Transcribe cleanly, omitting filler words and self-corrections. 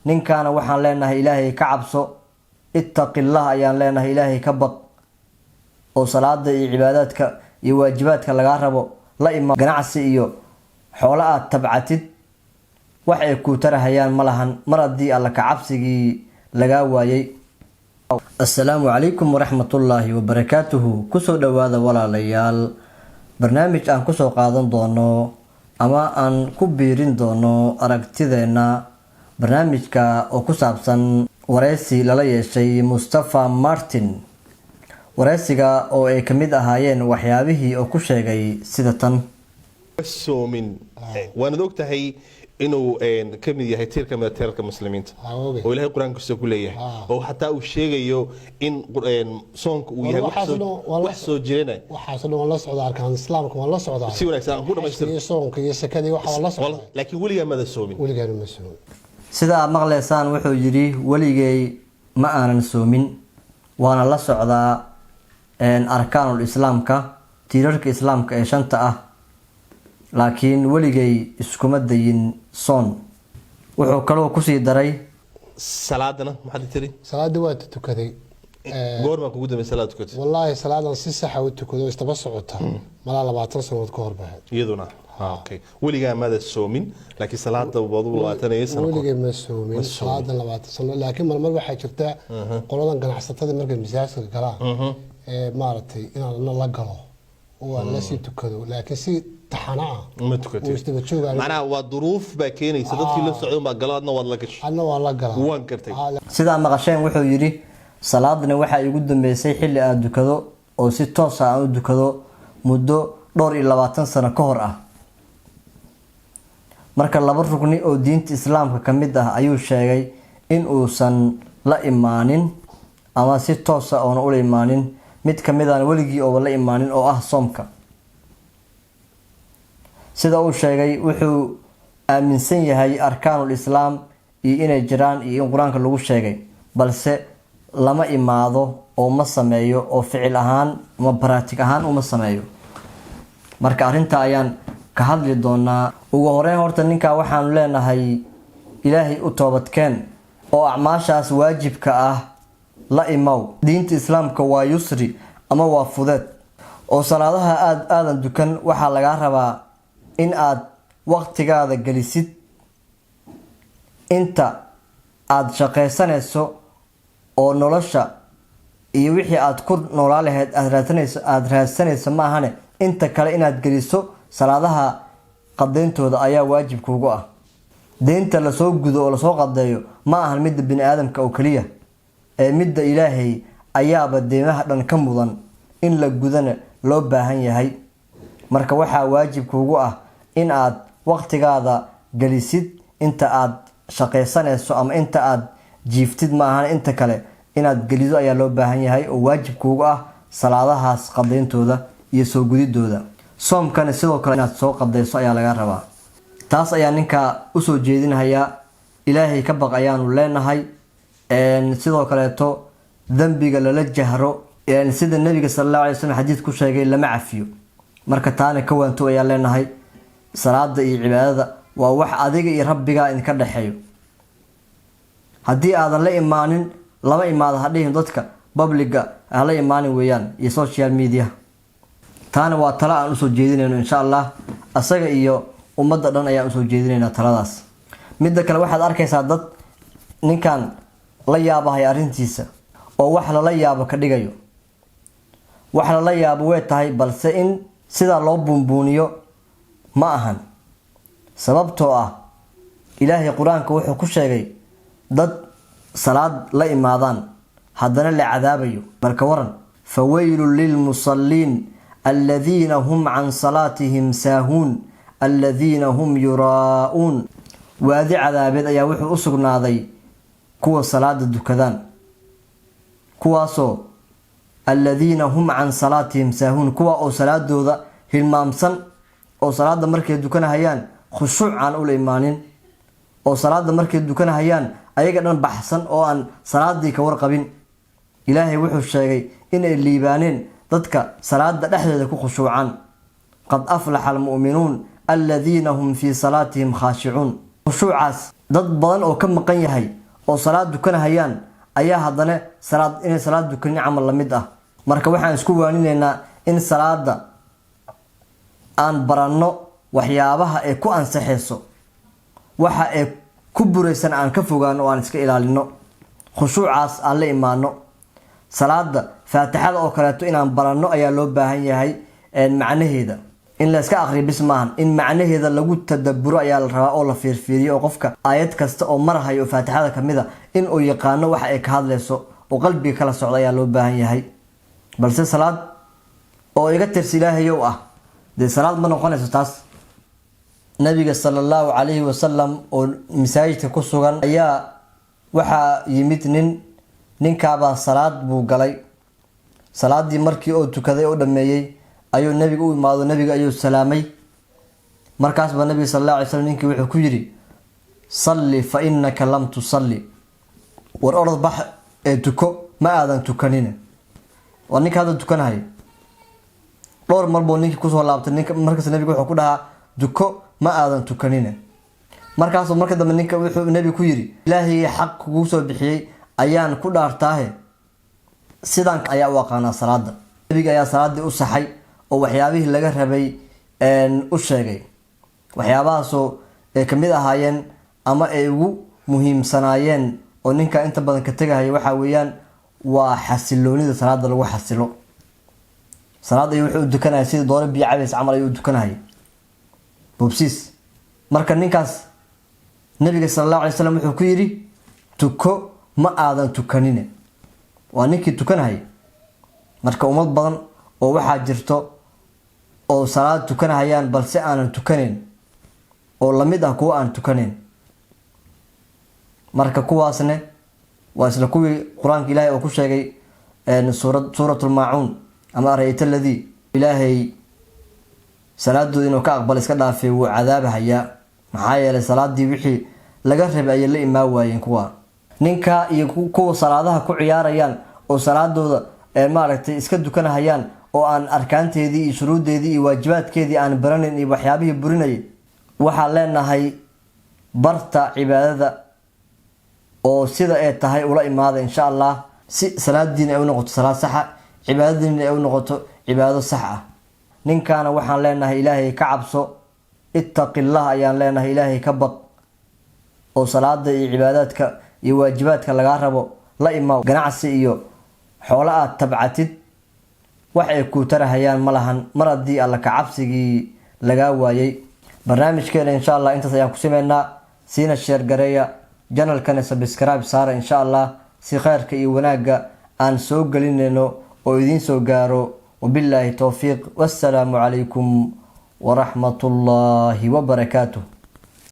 Ninkaana waxaan leenahay, Ilaahay ka cabso, ittaqillah ayaan leenahay, Ilaahay ka baq oo salaada iyo cibaadaadka iyo waajibaadka lagaa rabo la ima. Ganacsi iyo xoolo aad tabcatid wax ay kuu tarahayaan ma lahan mar haddii Alla ka cabsigii lagaa waayay. Assalaamu calaykum waraxmatullaahi wabarakaatuhu. Kusoo dhawaada, walaalayaal, barnaamij aan kusoo qaadan doono ama aan ku biirin doono aragtideenna, barnaamijka oo ku saabsan wareysi lala yeeshay Mustafa Martin, wareysiga oo ay kamid ahaayeen waxyaabihii oo ku sheegay sida tan. Soomin, waanad og tahay inuu ka mid yahay tiir ka mid a tiirarka Muslimiinta oo Ilahay Qur-aankiisa ku leeyahay oo xataa uu sheegayo in soonka uu yahay wax soo jirana. Waxaas dhan waan la socdaa, arkaan Islaamka waan la socdaa. Si wanaagsan aan ku dhamaystiro. Iyo soonka iyo sakadii waxa waan la socdaa. Laakiin weligaa mada soomin? Weligaana ma soomin. Sida aad maqleysaan, wuxuu yidhi weligay ma aanan soomin, waana la socdaa arkaanul Islaamka, tiirarka Islaamka ee shanta ah, laakiin weligay iskuma dayin soon. Wuxuu kaloo kusii daray: Salaadana maxaad tiri? Salaadii waa tukaday. Goormaa kugu dambe salaad tukatay? Wallaahi, salaadan si saxa u tukado, istaba socota, malaa 20 sanood ka hor baxay. Iyaduna okay, weligaa mada soomin, laakiin salaada waad 25 sano. Weligay ma soomin salaadan 20 sano, laakiin marmar waxaa jirta qoladan ganacsatada markay masaajidka galaan ee maaragtay inaan la galo oo aan la sii tukado, laakiin si taxana ah ma tukatay oo isdaba joogaan. Macnaha waa duruuf baa keenaysa, dadkii la socday baa galo, adna waad la gashay. Adna waa la galaa. Waan gartay. Sidaa maqasheen, wuxuu yidhi salaadna waxaa igu dambeysay xilli aada dukado oo si toosa aan u dukado muddo dhowr iyo 20 sano ka hor ah. Marka laba rugni oo diinta Islaamka ka mid ah ayuu sheegay in uusan la imaanin ama si toosa oona ula imaanin, mid kamid aan weligii ooba la imaanin oo ah soomka. Sida uu sheegay, wuxuu aaminsan yahay arkaanul Islaam iyo inay jiraan iyo in Qur-aanka lagu sheegay, balse lama imaado oo ma sameeyo oo ficil ahaan ama practice ahaan uma sameeyo. Marka arrinta ayaan ka hadli doonaa. Ugu horeyn horta ninkaa waxaanu leenahay, Ilaahay u toobadkeen oo acmaashaas waajibka ah la imow. Diinta Islaamka waa yusri ama waa fudeed, oo salaadaha aad aadan dukan waxaa lagaa rabaa in aad waqtigaada gelisid inta aada shaqaysanayso oo nolosha iyo wixii aada ku noolaa lahayd aada raadsanayso, aada raadsanayso ma ahane, inta kale inaad geliso salaadaha qadayntooda ayaa waajib kuugu ah. Deynta lasoo gudo oo lasoo qadeeyo ma ahan midda bini aadamka oo keliya, ee midda Ilaahay ayaaba deymaha dhan ka mudan in la gudana loo baahan yahay. Marka waxaa waajib kuugu ah in aad waqtigaada gelisid inta aad shaqaysanayso ama inta aad jiiftid ma ahan, inta kale inaad gelido ayaa loo baahan yahay oo waajib kuugu ah salaadahaas qadayntooda iyo soo gudidooda. Soomkana sidoo kale inaad soo qadayso ayaa laga rabaa. Taas ayaa ninkaa usoo jeedinhayaa. Ilaahay ka baq ayaanu leenahay. Sidoo kaleeto dembiga lala jahro, sida Nabiga sala Allahu alay slam xadiid ku sheegay, lama cafiyo. Marka taana ka waanto ayaan leenahay. Salaada iyo cibaadada waa wax adiga iyo Rabbigaa idinka dhexeeyo. Haddii aadan la imaanin, lama imaado hadhihin dadka public-ga hala imaanin weeyaan iyo social media. Taana waa talo aan usoo jeedinayno, insha Allah. Asaga iyo ummadda dhan ayaan usoo jeedinaynaa taladaas. Midda kale, waxaad arkaysaa dad ninkan la yaabahay arrintiisa oo wax lala yaabo ka dhigayo. Wax lala yaabo way tahay, balse in sidaa loo buunbuuniyo ma ahan, sababtoo ah Ilaahay Qur-aanka wuxuu ku sheegay dad salaad la imaadaan haddana la cadaabayo. Balka waran: fawaylun lilmusalliin aladiina hum can salaatihim saahuun aladiina hum yuraa'uun. Waadi cadaabeed ayaa wuxuu u sugnaaday kuwa salaada dukadaan, kuwaasoo aladiina hum can salaatihim saahuun, kuwa oo salaadooda hilmaamsan, oo salaada markay dukanahayaan khushuuc aan ula imaanin, oo salaada markay dukanahayaan ayaga dhan baxsan oo aan salaadii ka warqabin. Ilaahay wuxuu sheegay inay liibaaneen dadka salaada dhexdeeda ku khushuucan: qad aflaxa almu'minuun aladiina hum fii salaatihim khaashicuun. Khushuucaas Dad badan oo ka maqan yahay oo salaad dukanahayaan ayaa haddana salaad inay salaad dukanin camal la mid ah. Marka waxaan isku waaninaynaa in salaada aan baranno, waxyaabaha ay ku ansaxayso, waxa ay ku buraysan aan ka fogaano oo aan iska ilaalino, khushuucaas aan la imaano. Salaada Faatixada oo kaleeto inaan baranno ayaa loo baahan yahay. Macnaheeda in la iska aqriyo bis maahan, in macnaheeda lagu tadaburo ayaa la rabaa oo la fiirfiiriyo, oo qofka aayad kasta oo marhayo oo Faatixada kamid a in uu yaqaano waxa ay ka hadlayso oo qalbiga kala socdo ayaa loo baahan yahay. Balse salaad oo iga tirsi Ilaahayow ah, dee salaad ma noqonayso taas. Nabiga sala Allahu calayhi wasalam oo masaajidka ku sugan ayaa waxaa yimid nin. Ninkaabaa salaad buu galay. Salaadii markii oo tukaday oo dhameeyey ayuu nabiga u imaado, nabiga ayuu salaamay. Markaas baa nabiga sal Allahu alay slam ninkii wuxuu ku yidhi: "Salli fa innaka lam tusalli." War orod bax ee tuko, ma aadan tukanin. Waa ninka hadda tukanahay. Dhowr mar buu ninkii kusoo laabtay ninka. Markaas nabiga wuxuu ku dhahaa: "Tuko, ma aadan tukanin." Markaasuu marka dambe ninka wuxuu nebigu ku yidhi: "Ilaahayga xaq kugu soo bixiyey ayaan ku dhaartaahe, sidaan ayaa u aqaanaa salaada." Nabiga ayaa salaadii u saxay oo waxyaabihii laga rabay u sheegay, waxyaabahaasoo ay kamid ahaayeen ama ay ugu muhiimsanaayeen oo ninka inta badan ka tegahaya waxaa weeyaan waa xasiloonida salaada lagu xasilo. Salaad ayuu wuxuu u dukanaya sidii dooro biyo cabays camal ayuu u dukanahaya, boobsiis. Marka ninkaas nabiga sala Allahu alay slam wuxuu ku yidhi: "Tuko, ma aadan tukanine." Waa ninkii tukanahaya. Marka ummad badan oo waxaa jirto oo salaad tukanahayaan balse aanan tukanayn, oo lamid ah kuwa aan tukanayn. Marka kuwaasne waa isla kuwii Qur-aanka Ilaahay oo ku sheegay Suuratulmaacuun ama arayta aladii. Ilaahay salaadooda inuu ka aqbal iska dhaafay, wuu cadaabahayaa. Maxaa yeelay, salaadii wixii laga rabay ayay la imaan waayeen kuwa. Ninka iyo kuwa salaadaha ku ciyaarayaan oo salaadooda maaragtay iska dukanahayaan oo aan arkaanteedii iyo shuruuddeedii iyo waajibaadkeedii aan baranayn iyo waxyaabihii burinayay, waxaan leenahay barta cibaadada oo sida ay tahay ula imaada, insha Allah, si salaadiina ay u noqoto salaad saxa, cibaadadiina ay u noqoto cibaado sax ah. Ninkaana waxaan leenahay: Ilaahay ka cabso, ittaqillah ayaan leenahay, Ilaahay ka baq oo salaada iyo cibaadaadka iyo waajibaadka lagaa rabo la imaa. Ganacsi iyo xoolo aad tabcatid wax ay kuu tarahayaan ma lahan mar haddii Alla ka cabsigii lagaa waayay. Barnaamijkeena insha Allah intaas ayaan ku sameynaa. Siina share gareeya, channelkana subscribe saara, insha Allah, si kheyrka iyo wanaagga aan soo gelinayno oo idiin soo gaaro. Wabillaahi towfiiq, wassalaamu calaykum waraxmatullaahi wabarakaatuh.